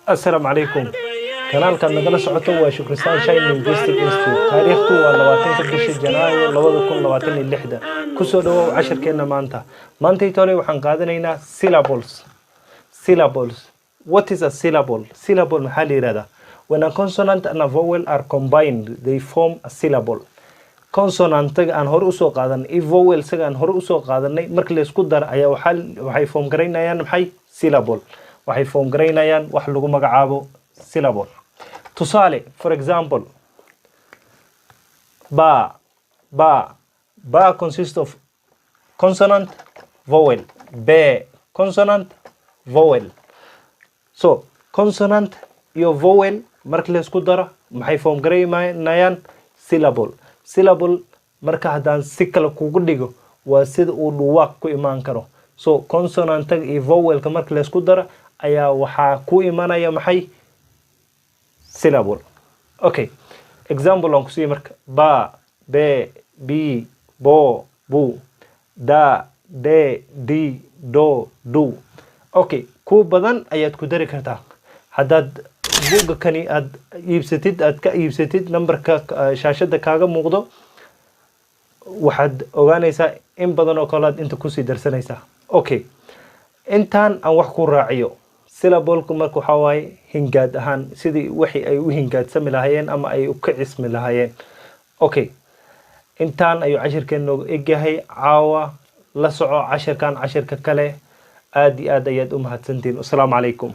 Assalaamu calaykum. Kanaalkaad nagala socoto waa Shukristan Shine Linguistic Institute. Taariikhdu waa 20-ka bisha Janaayo 2026-da. Kusoo dhawow cashirkeenna maanta. Maantay tole waxaan qaadanaynaa syllables. Syllables. What is a syllable? Syllable maxaa la yihahdaa? When a consonant and a vowel are combined, they form a syllable. Consonantaga aan hore usoo qaadanay iyo vowelsaga aan hore usoo qaadanay marka laysku daro ayaa waxay form garaynayaan maxay? Syllable. Waxay form garaynayaan wax lagu magacaabo syllable. Tusaale, for example, ba, ba. Ba consists of consonant, vowel. Be, consonant, vowel. So consonant iyo vowel marka laysku daro maxay form garaynayaan? Syllable. Syllable marka haddaan si kale kugu dhigo, waa sida uu dhuwaaq ku imaan karo. So consonantaga iyo vowelka marka laysku daro ayaa waxaa ku imanaya maxay? Syllable. Okay, example aan kusiiye marka: ba, be, bi, bo, bu, da, de, di, do, du. Okay, kuwa badan ayaad ku dari kartaa. Haddaad buugga kani aad iibsatid, aad ka iibsatid numberka shaashada kaaga muuqdo, waxaad ogaanaysaa in badan oo kale aad inta kusii darsanaysaa. Okay, intaan aan wax ku raaciyo, syllableku marka waxaa waaye hingaad ahaan sidii wixii ay u hingaadsami lahaayeen ama ay u kicismi lahaayeen. Okay, intaan ayuu cashirkeen nooga egyahay caawa. La soco cashirkan cashirka kale. Aad iyo aad ayaad u mahadsantihiin. Wasalaamu calaykum.